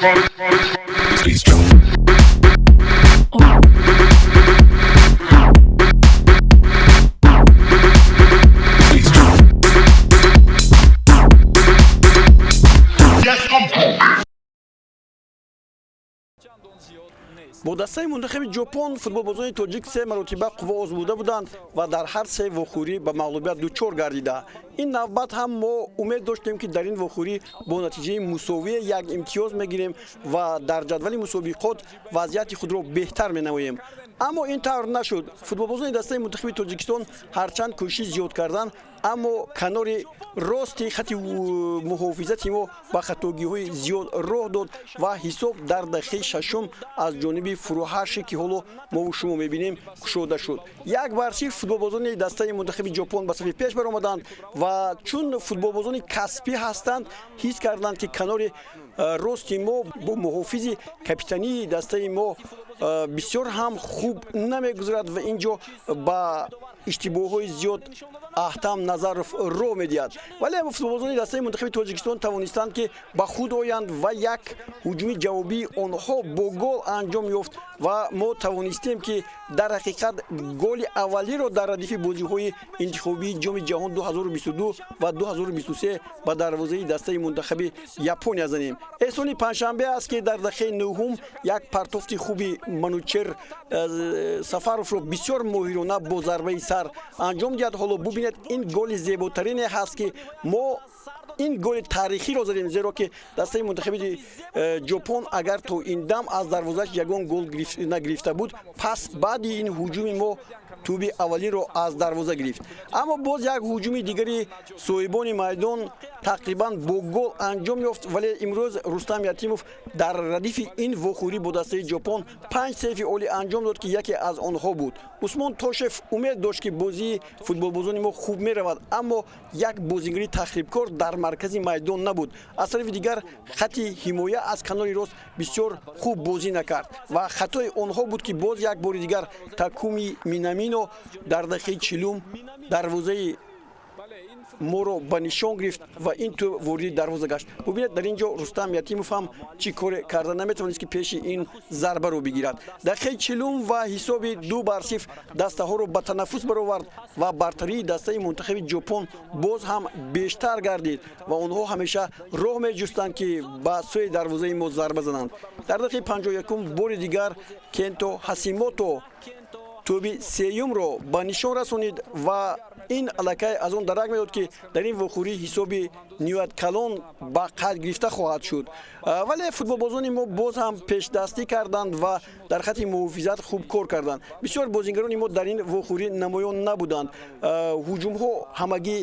Бо дастаи мунтахаби Ҷопон футболбозони тоҷик се маротиба қувва озмуда буданд ва дар ҳар се вохӯрӣ ба мағлубият дучор гардида. Ин навбат ҳам мо умед доштем, ки дар ин вохӯрӣ бо натиҷаи мусовие як имтиёз мегирем ва дар ҷадвали мусобиқот вазъияти худро беҳтар менамоем, аммо ин тавр нашуд. Футболбозони дастаи мунтахаби Тоҷикистон ҳарчанд кӯшиш зиёд карданд, аммо канори рости хати муҳофизати мо ба хатогиҳои зиёд роҳ дод ва ҳисоб дар дақиқаи шашум аз ҷониби Фуруҳаши, ки ҳоло мову шумо мебинем, кушода шуд. 1-0 футболбозони дастаи мунтахаби Ҷопон ба сафи пеш баромаданд ва чун футболбозони касбӣ ҳастанд, ҳис карданд, ки канори рости мо бо муҳофизи капитании дастаи мо бисёр ҳам хуб намегузарад ва ин ҷо ба иштибоҳҳои зиёд Аҳтам Назаров роҳ медиҳад. Вале футболбозони дастаи мунтахаби Тоҷикистон тавонистанд, ки ба худ оянд ва як ҳуҷуми ҷавобии онҳо бо гол анҷом ёфт ва мо тавонистем, ки дар ҳақиқат голи аввалиро дар радифи бозиҳои интихобии Ҷоми ҷаҳон 2022 ва 2023 ба дарвозаи дастаи мунтахаби Япония занем. Эҳсони Панҷшанбе аст, ки дар дақиқаи нӯҳум як партофти хуби Манучер Сафаровро бисёр моҳирона бо зарбаи сар анҷом диҳад. Ҳоло бубинед, ин голи зеботарине ҳаст, ки мо ин голи таърихиро задем, зеро ки дастаи мунтахаби Ҷопон агар то ин дам аз дарвозааш ягон гол нагирифта буд, пас баъди ин ҳуҷуми мо тӯби аввалинро аз дарвоза гирифт. Аммо боз як ҳуҷуми дигари соҳибони майдон тақрибан бо гол анҷом ёфт, вале имрӯз Рустам Ятимов дар радифи ин вохӯрӣ бо дастаи Ҷопон панҷ сейфи олӣ анҷом дод, ки яке аз онҳо буд. Усмон Тошев умед дошт, ки бозии футболбозони мо хуб меравад, аммо як бозигари тахрибкор дар маркази майдон набуд. Аз тарафи дигар, хати ҳимоя аз канори рост бисёр хуб бозӣ накард ва хатои онҳо буд, ки боз як бори дигар Такуми Минамино дар дақиқаи 40-ум дарвозаи моро ба нишон гирифт ва ин тӯб вориди дарвоза гашт. Бубинед, дар ин ҷо Рустам Ятимов ҳам чӣ коре карда наметавонист, ки пеши ин зарбаро бигирад. Дақиқаи 40-ум ва ҳисоби 2-0 дастаҳоро ба танаффус баровард ва бартарии дастаи мунтахаби Ҷопон боз ҳам бештар гардид ва онҳо ҳамеша роҳ меҷустанд, ки ба сӯи дарвозаи мо зарба зананд. Дар дақиқаи 51-ум бори дигар Кенто Ҳасимото тӯби сеюмро ба нишон расонид ва ин аллакай аз он дарак медод, ки дар ин вохӯрӣ ҳисоби ниҳоят калон ба қайд гирифта хоҳад шуд. Вале футболбозони мо боз ҳам пешдастӣ карданд ва дар хати муҳофизат хуб кор карданд. Бисёр бозингарони мо дар ин вохӯрӣ намоён набуданд. Ҳуҷумҳо ҳамагӣ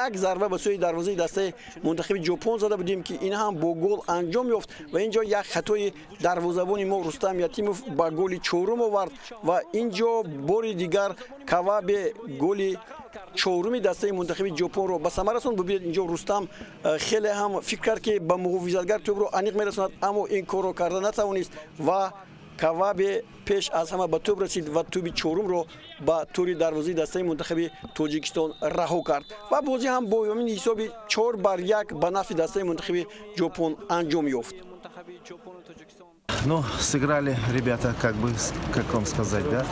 як зарба ба сӯи дарвозаи дастаи мунтахаби Ҷопон зада будем, ки ин ҳам бо гол анҷом ёфт ва ин ҷо як хатои дарвозабони мо Рустам Ятимов ба голи чорум овард ва ин ҷо бори дигар Кавабе голи чоруми дастаи мунтахаби Ҷопонро ба самар расонд. Бубинед, инҷо Рустам хеле ҳам фикр кард, ки ба муҳофизатгар тӯбро аниқ мерасонад, аммо ин корро карда натавонист ва Кавабе пеш аз ҳама ба тӯб расид ва тӯби чорумро ба тӯри дарвозаи дастаи мунтахаби Тоҷикистон раҳо кард ва бозӣ ҳам бо ҳамин ҳисоби 4-1 ба нафъи дастаи мунтахаби Ҷопон анҷом ёфт. Ну, сыграли ребята, как бы, как вам сказать, да,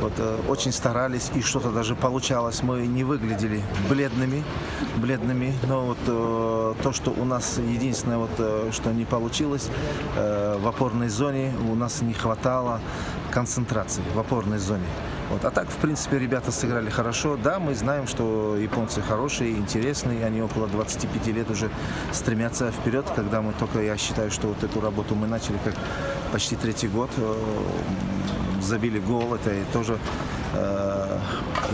вот очень старались, и что-то даже получалось. Мы не выглядели бледными, бледными, но вот то, что у нас единственное, вот, что не получилось, в опорной зоне у нас не хватало концентрации в опорной зоне. Вот. А так, в принципе, ребята сыграли хорошо. Да, мы знаем, что японцы хорошие, интересные. Они около 25 лет уже стремятся вперед. Когда мы только, я считаю, что вот эту работу мы начали как почти третий год, забили гол. Это и тоже,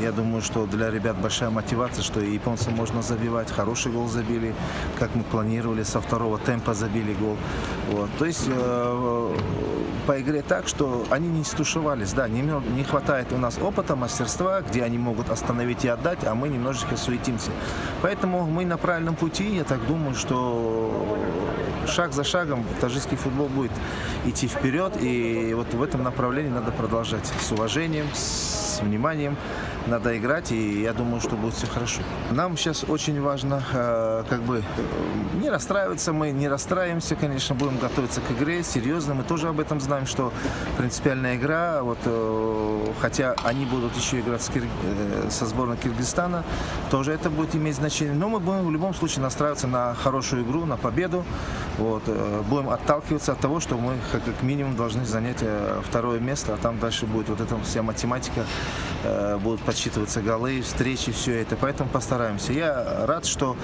я думаю, что для ребят большая мотивация, что и японцам можно забивать. Хороший гол забили, как мы планировали, со второго темпа забили гол. Вот. То есть по игре так, что они не стушевались. Да, немного не хватает у нас опыта, мастерства, где они могут остановить и отдать, а мы немножечко суетимся. Поэтому мы на правильном пути. Я так думаю, что шаг за шагом таджикский футбол будет идти вперед. И вот в этом направлении надо продолжать с уважением, с с вниманием надо играть, и я думаю, что будет все хорошо. Нам сейчас очень важно как бы не расстраиваться, мы не расстраиваемся, конечно, будем готовиться к игре, серьезно, мы тоже об этом знаем, что принципиальная игра, вот, хотя они будут еще играть со сборной Киргизстана, тоже это будет иметь значение, но мы будем в любом случае настраиваться на хорошую игру, на победу, вот, будем отталкиваться от того, что мы как минимум должны занять второе место, а там дальше будет вот эта вся математика, будут подсчитываться голы, встречи, все это, поэтому постараемся. Я рад, что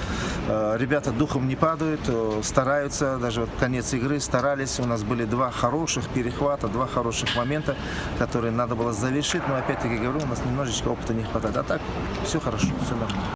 ребята духом не падают, стараются, даже вот конец игры старались, у нас были два хороших перехвата, два хороших момента, которые надо было завершить, но опять-таки говорю, у нас немножечко опыта не хватает, а так все хорошо, все нормально.